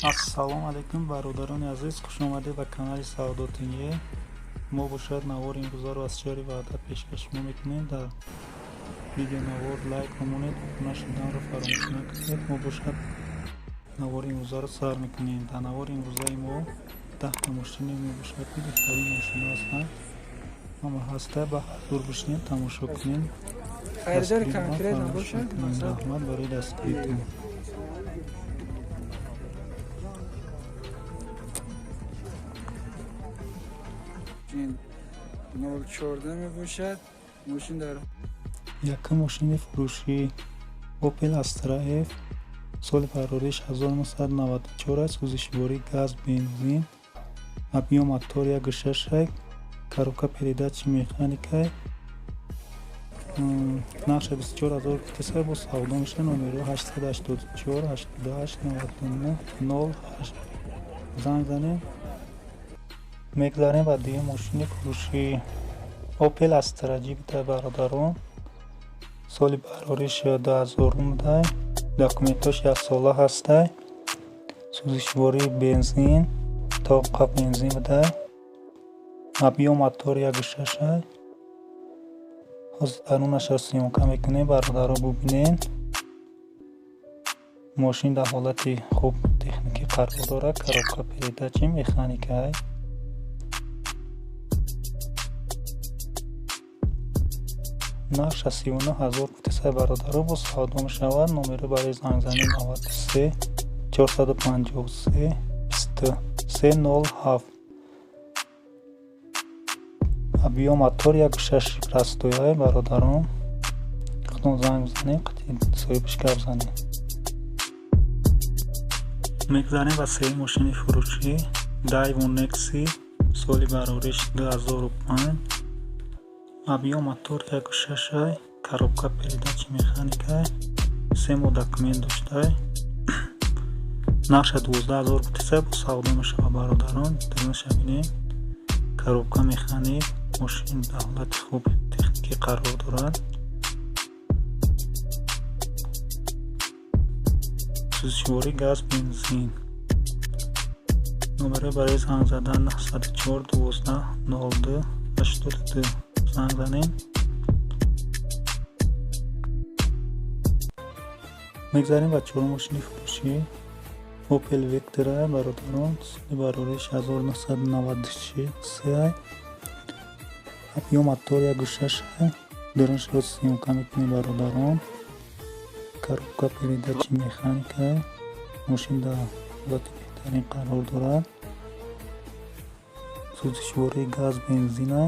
Ассалому алайкум, бародарони азиз, хуш омадед ба канали Савдо ТН. Мо бошад навори имрӯзаро аз шаҳри Ваҳдат пешкаш шумо мекунем. Дар видео навор лайк бимонед, обуна шуданро фаромӯш накунед. Мо бошад навори имрӯзаро сар мекунем. Дар навори имрӯзаи мо 10та мошине мебошад, ки беҳтарин мошино ҳастанд. Ҳама ҳаста, ба ҳузур бишинед, тамошо кунед. Харидори конкрет набошад. Раҳмат барои дастгиритон. Ин 014 мебошад. Мошин дар Якум мошини фурӯшӣ Opel Astra F, соли барориш 1994 аст, сӯзишворӣ газ, бензин, объём мотор 1,6, коробка передачи механика, нархша 24 000 гуфтеса, бо савдо мешавад. Номеро 884 88 99 08, занг занед. Мегзарем ба дуюм мошини фурӯшӣ Opel Astra G буда, бародарон. Соли барориш 2000 буда, документош яксола ҳастай, сӯзишвории бензин, тоқа бензин буда, объём мотор 1,6. Ҳозир дарунашро съёмка мекунем, бародаро, бубинед. Мошин дар ҳолати хуб техникӣ қарор дорад, коробка передачи механикай. Нархша 39 000 гуфтесай, бародаро, бо савдо мешавад. Номеро барои зангзанӣ 93 453 23 07. Объём мотор 1,6 простой. Бародарон, худтон занг бизанед, қатъи соҳибаш гап занед. Мегзарем ба сеюм мошини фурӯшӣ Daewoo Nexi, соли барориш 2005, объём мотор 1,6, коробка передачи механика, 3 моҳ документ доштай, нархша 12 000 гуфтеса, бо савдо мешавад. Бародарон, дарунаша бинед, коробка механик, мошин дар ҳолати хуб техникӣ қарор дорад, сӯзишворӣ газ, бензин. Номеро барои занг задан 904 12 02 82, занг занед. Мегзарем ба чорум мошини фурӯшӣ Opel Vectra. Бародарон, соли барориш 1993, объём мотор 1,6. Дарунашро съёмка мекунем, бародарон. Коробка передачи механика, мошин дар ҳолати беҳтарин қарор дорад, сӯзишвории газ, бензина.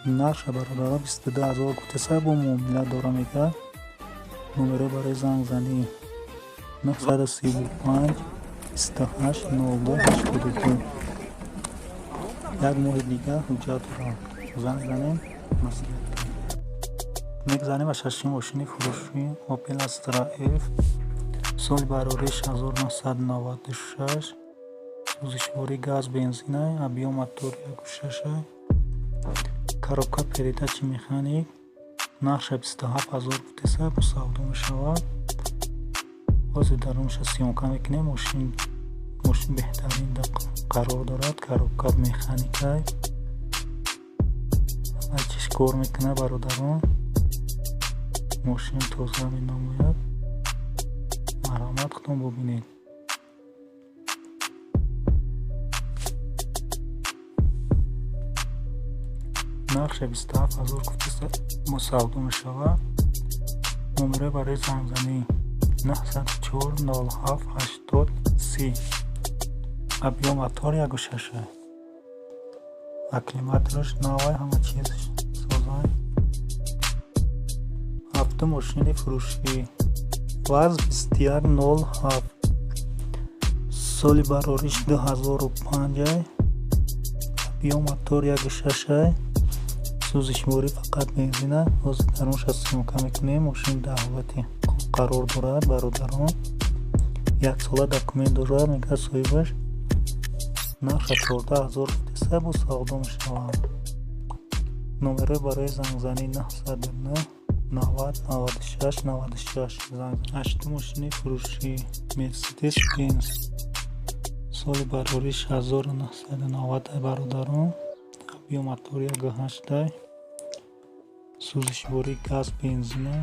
Нархша, бародарон, 22 000 гуфтеса, бо муомила дора, мегӯяд. Номеро барои зангзанӣ 935 28 02 82. Як моҳи дигар ҳуҷҷат дорад, занг занем, маслиҳат. Мегзарем ба шашум мошини фурӯшӣ Opel Astra F, соли барориш 1996, сӯзишвории газ, бензина, объём мотор 1,6, коробка передачи механик. Нархша 27 000 гуфтеса, бо савдо мешавад. Ҳозир дарунашро съёмка мекунем. Мошин беҳтарин қарор дорад, коробка механикай, ҳама чиз кор мекунад. Бародарон, мошин тоза менамояд, марҳамат, худтон бубинед. Нархша 27 000 гуфтеса, бо савдо мешавад. Номерои барои зангзанӣ 904 07 80 30. Объём мотор 1,6, аккумулятораш навай, ҳама чиз созай. Ҳафтум мошини фурӯшӣ ВАЗ 2107, соли барориш 2005, объём мотор 1,6, сӯзишворӣ фақат бензина. Ҳозир дарунашро съёмка мекунем. Мошин дар ҳолати хуб қарор дорад, бародарон, яксола документ дорад, мегӯяд соҳибаш. Нархша 14 000 гуфтеса, бо савдо мешавад. Номерои барои зангзанӣ 909 90 96 96 занг. Ҳаштум мошини фурӯшӣ Мерседес Бенз, соли барориш 1990, бародарон. Объём мотори 1,8, сӯзишвории газ, бензина,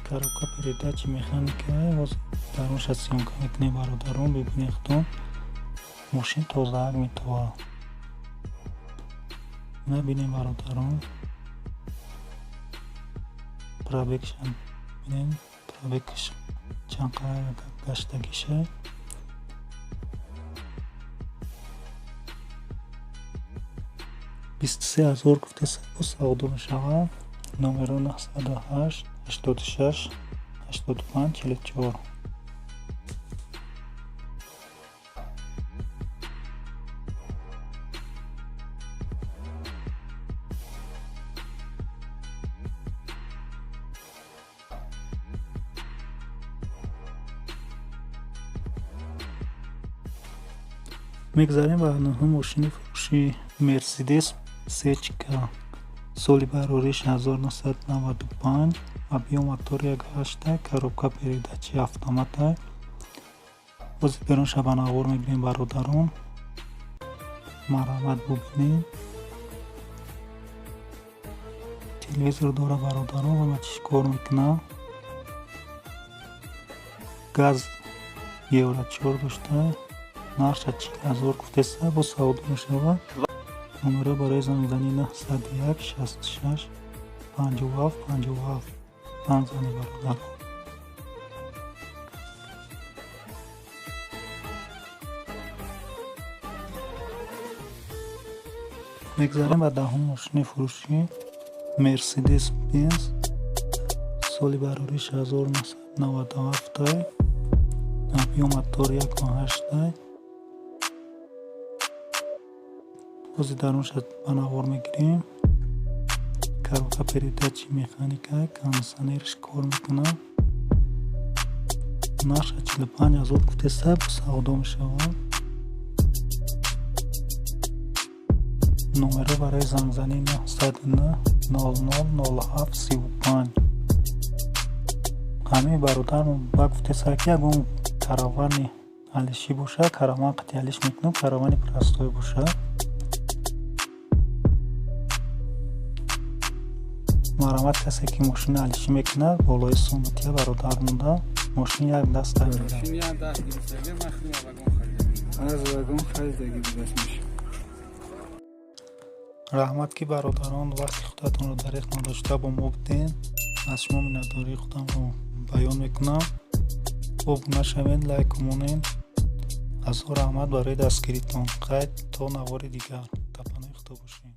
коробка передачи механика. Дарунша съёмка мекунем, бародарон, бибинед худтон, мошин тозаак метовад. Набинем, бародарон, пробегша бинем, пробегш чанд қадар гаштагиша. 23 000 гуфта савдо мешавад. Номеро 908 86 85 44. Мегзарем ба нӯҳум мошини фурӯши Мерседес Сечка, соли барориш 1995, объём мотор 1,8, коробка передачи автомата. Ҳозир берунша ба навор мегирем, бародарон, марҳамат, бубинед. Телевизор дора, бародарон, ҳама чиз кор мекунад. Газ евро 4 дошта. Нархша 40 000 гуфтеса, бо савдо мешавад. Номеро барои зангзанӣ 901 66 57 57. Занг занед, бародарон. Мегзарем ба даҳум мошини фурӯшӣ Мерседес Бенз, соли барориш 1997, объём мотор 1,8. Ҳозир дарунша ба навор мегирем. Коробка передачи механика, кондитсионерш кор мекунад. Нархша 45 000 гуфтеса, савдо мешавад. Номеро барои зангзанӣ 909 00 07 35. Ҳамин бародар ба гуфтеса, ки ягон каравани алишӣ бошад, караван қати алиш мекунам, каравани простой бошад. Марҳамат, касе ки мошина алишӣ мекунад, болои суматия бародар монда, мошин як даст мегирад. Аз вагон харидагӣ будааст мошин. Раҳмат, ки, бародарон, вақти худатонро дареғ надошта бо мо будем. Аз шумо миннатдории худамро баён мекунам. Обуна шавед, лайк монед. Ҳазор раҳмат барои дастгиритон. Хайр, то навори дигар, дар паноҳи Худо бошед.